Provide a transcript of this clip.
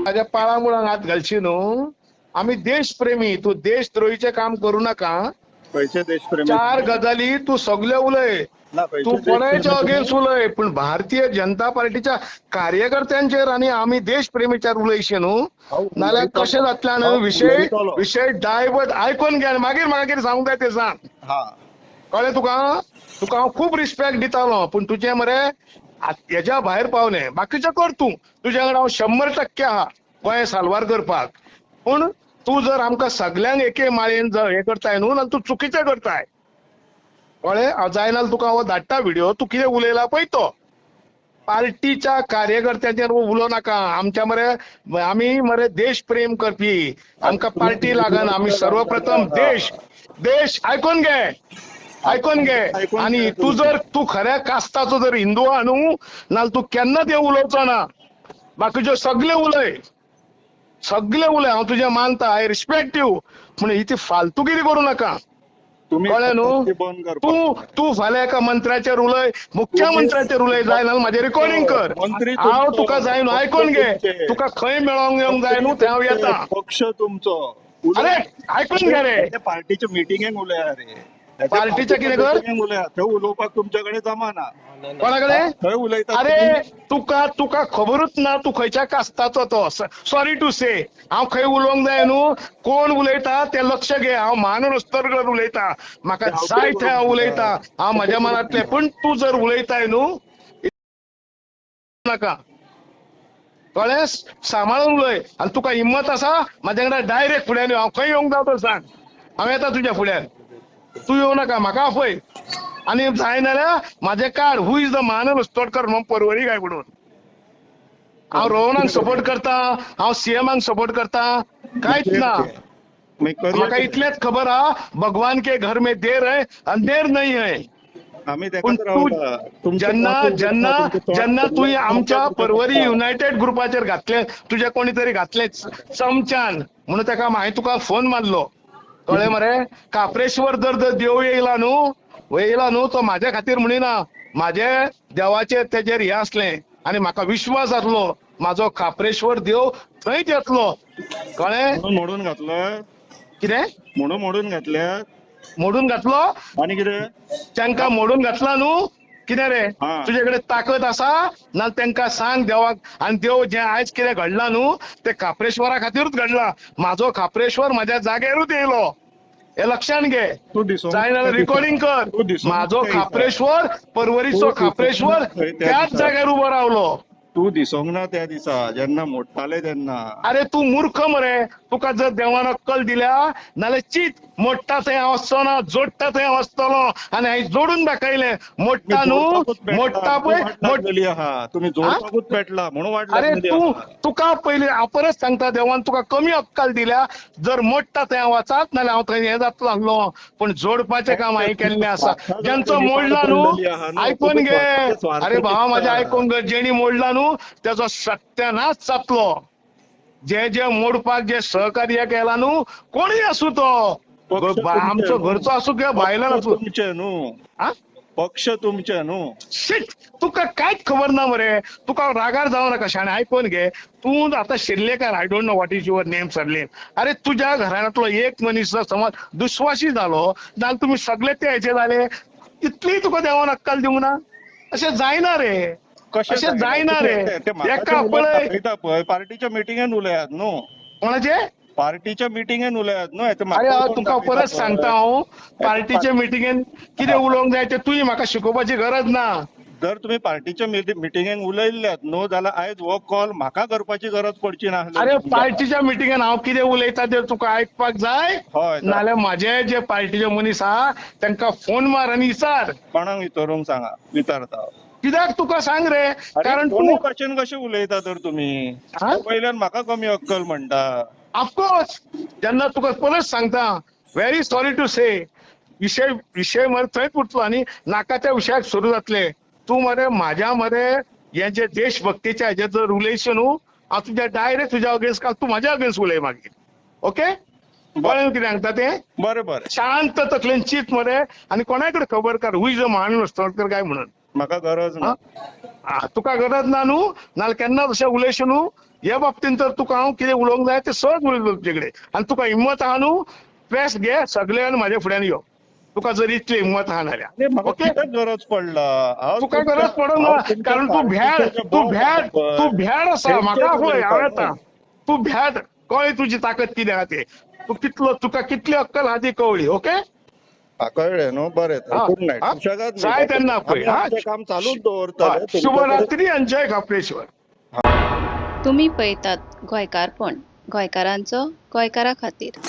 माझ्या पाळामुळांक हात घालशी न्हू. आमी देशप्रेमी, तूं देशद्रोहीचें काम करूं नाका. खंयचे देशप्रेमी? चार गजाली तूं सगल्यो उलय, तूं कोणाच्या अगेन्स्ट उलय, पूण भारतीय जनता पार्टीच्या कार्यकर्त्यांचेर आनी आमी देशप्रेमीचेर उलयशी न्हू, नाल्यार कशें जातलें न्हू. विशय विशय डायवर्ट आयकून घे आनी मागीर म्हाका कितें सांगूंक जाय तें सांग. कळ्ळें तुका? तुका हांव खूब रिस्पेक्ट दितालो, पूण तुजें मरे हेज्या भायर पावलें. बाकीचें कर तूं, तुज्या वांगडा हांव 100% आहा गोंय साल्वार करपाक. पूण तूं जर आमकां सगल्यांक एके माळयेन हें करताय न्हू, जाल्यार तूं चुकीचें करताय. कळ्ळें? हांव जायना तुका हांव धाडटा व्हिडियो, तूं कितें उलयला पळय तो. पार्टीच्या कार्यकर्त्यांचेर उलोवं नाका. आमच्या मरे आमी मरे देशप्रेम करपी, आमकां पार्टी लागना. आमी सर्वप्रथम देश देश आयकून घे, आयकून घे. आनी तूं जर तूं खऱ्या कास्ताचो जर हिंदू आहा न्हू, नाल्यार तूं केन्ना ते उलोवचो ना. बाकीच्यो सगळे उलय, सगळे उलय, हांव तुजें मानता, I respect you, पूण ही ती फालतुगिरी करूं नाका. कळ्ळें न्हू? तूं तूं फाल्यां एका मंत्र्याचेर उलय, मुख्यमंत्र्याचेर उलय, जाय नाल्यार म्हाजें रिकॉर्डिंग कर. हांव तुका जाय न्हू, आयकून घे, तुका खंय मेळोंक येवंक जाय न्हू थंय हांव येता. पक्ष तुमचो. अरे आयकून घे रे, पार्टीच्या मिटिंगेक उलया रे. पार्टीच्या कितें कर थंय उलोवपाक तुमच्या कडेन जमाना. कोणा कडेन थंय उलयता? अरे तुका तुका खबरूच ना तूं खंयच्या कास्ताचो तो. सॉरी टू से, हांव खंय उलोवंक जाय न्हू, कोण उलयता तें लक्ष घे. हांव मान रस्तरकर उलयता, म्हाका जाय थंय हांव उलयता, हांव म्हाज्या मनांतलें. पूण तूं जर उलयताय न्हू नाका, कळ्ळें? सांबाळून उलय. आनी तुका हिम्मत आसा म्हाज्या वांगडा डायरेक्ट फुड्यान यो. हांव खंय येवंक जाय तो सांग, हांव येता तुज्या फुड्यान. तूं येवं नाका, म्हाका आपय. आनी जायना जाल्यार म्हाजें काड, who is the Mahanand Rastodkar म्हणून परवरी काय म्हणून. हांव रोहनाक सपोर्ट करता, हांव सीएमाक सपोर्ट करता, कांयच ना. म्हाका इतलेंच खबर आहा, भगवान के घर में देर है अंधेर नहीं है. पूण तूं जेन्ना जेन्ना जेन्ना तुवें आमच्या परवरी युनायटेड ग्रुपाचेर घातलें, तुज्या कोणी तरी घातलें चमच्यान म्हणून ताका हांवें तुका फोन मारलो. कळ्ळें मरे? काप्रेश्वर जर जर देव येयला न्हू, येयला न्हू, तो म्हाज्या खातीर म्हणिना, म्हाजे देवाचेर तेजेर हें आसलें आनी म्हाका विश्वास आसलो म्हाजो खाप्रेश्वर देव थंयच येतलो. कळ्ळें? मोडून घातलं कितें? म्हणून मोडून घातल्या, मोडून घातलो आनी कितें? तांकां मोडून घातला न्हू, कितें रे तुजे कडेन ताकद आसा ना तांकां सांग देवाक. आनी देव जें आयज कितें घडलां न्हू तें खाप्रेश्वरा खातीरूच घडलां. म्हाजो खाप्रेश्वर म्हाज्या जाग्यारूच येयलो, हें लक्षान घे. जायना जाल्यार रिकॉर्डिंग कर. म्हाजो खाप्रेश्वर, परवरीचो खाप्रेश्वर त्याच जाग्यार उबो रावलो. तूं दिसोंक ना त्या दिसा जेन्ना मोडटाले तेन्ना. अरे तूं मूर्ख मरे, तुका जर देवान अक्कल दिल्या नाल्यार चीत मोडटा थंय हांव वचचो ना, जोडटा थंय हांव वचतलो. आनी हांवें जोडून दाखयलें. मोडटा न्हू, मोडटा पळय तुमी जोडपाकूच पेटला म्हणून वाट. अरे तूं तुका पयलीं हांव परत सांगता, देवान तुका कमी अक्कल दिल्या. जर मोडटा थंय हांव वचात, नाल्यार हांव थंय हें जातलो आसलो. पूण जोडपाचें काम हांवें केल्लें आसा. जेंचो मोडला न्हू, आयकून घे. अरे भावा म्हाजें आयकून घे, जेणी मोडला न्हू त्याचो सत्यानाश जातलो. जे जे मोडपाक जे सहकार्य केला न्हू, कोणूय आसूं तो, आमचो घरचो आसूं किंवा भायल्यान आसूं, तुमचे न्हू पक्ष तुमचे न्हू. शीट, तुका कांयच खबर ना मरे. तुका रागार जावं नाका, शाणे आयकून घे. तूं आतां Shirlekar, I don't know what is your name surname. अरे तुज्या घराण्यांतलो एक मनीस जर समज दुस्वासी जालो जाल्यार तुमी सगळे ते हेचे जाले. इतली तुका देवान अक्कल दिवंक ना? अशें जायना रे, अशें जायना रे. एका पळय पार्टीच्या मिटिंगेन उलयात न्हू. कोणाचे? पार्टीच्या मिटिंगेन उलयात न्हू. अरे तुका परत सांगता हांव, पार्टीच्या मिटिंगेन कितें उलोवंक जाय तें तुवें म्हाका शिकोवपाची गरज ना. जर तुम्ही पार्टीच्या मिटिंगेन उलयल्ल्यात न्हू जाल्यार आयज हो कॉल म्हाका करपाची गरज पडची ना. अरे पार्टीच्या मिटिंगेन हांव कितें उलयता तें तुका आयकपाक जाय? नाल्यार म्हाजे जे पार्टीचे मनीस आहा तांकां फोन मार आनी विचार. कोणाक विचारूंक सांगा? विचारता कित्याक तुका सांग रे, कारण तूं भाशेन कशें उलयता तर तुमी? वयल्यान म्हाका कमी अक्कल म्हणटा. ऑफकोर्स, जेन्ना तुका परत सांगता, व्हेरी सॉरी टू से, विशय विशय मरे थंयच उरतलो आनी नाका त्या विशयाक सुरू जातले. तूं मरे म्हाज्या मरे हे जे देशभक्तीच्या हेजेर जर उलयशी न्हू, हांव तुज्या डायरेक्ट तुज्या अगेन्स्ट काल, तूं म्हाज्या अगेन्स्ट उलय मागीर. ओके, कळ्ळें कितें सांगता तें? बरें बरें, शांत तकलेन चीत मरे आनी कोणाय कडेन खबर काड who is a Mahanand Rastodkar काय म्हणून. म्हाका गरज ना. तुका गरज ना न्हू, नाल्यार केन्ना तशें उलयशी न्हू. हे बाबतीन तर तुका हांव कितें उलोवंक जाय तें सहज उलयतलो तुजे कडेन. आनी तुका हिम्मत आहा न्हू, प्रेस घे सगळे आनी म्हाज्या फुड्यान यो, तुका जर इतली हिम्मत आहा जाल्यार. म्हाका ओके, कित्याक गरज पडला? तुका गरज पडूंक ना, कारण तूं भ्याड, तूं भ्याड, तूं भ्याड आसा. म्हाका पळय हांव येता, तूं भ्याड, कळ्ळें तुजी ताकद कितें आहा ते, तूं कितलो, तुका कितली अक्कल आहा ती कळ्ळी. ओके, कळ्ळें न्हू? बरें, गुड नायट. जाय तेन्ना पळय. काम चालूच दवरतले. शुभरात्री आनी जय खाप्रेश्वर. तुमी पळयतात गोंयकारपण, गोंयकारांचो गोंयकारा खातीर.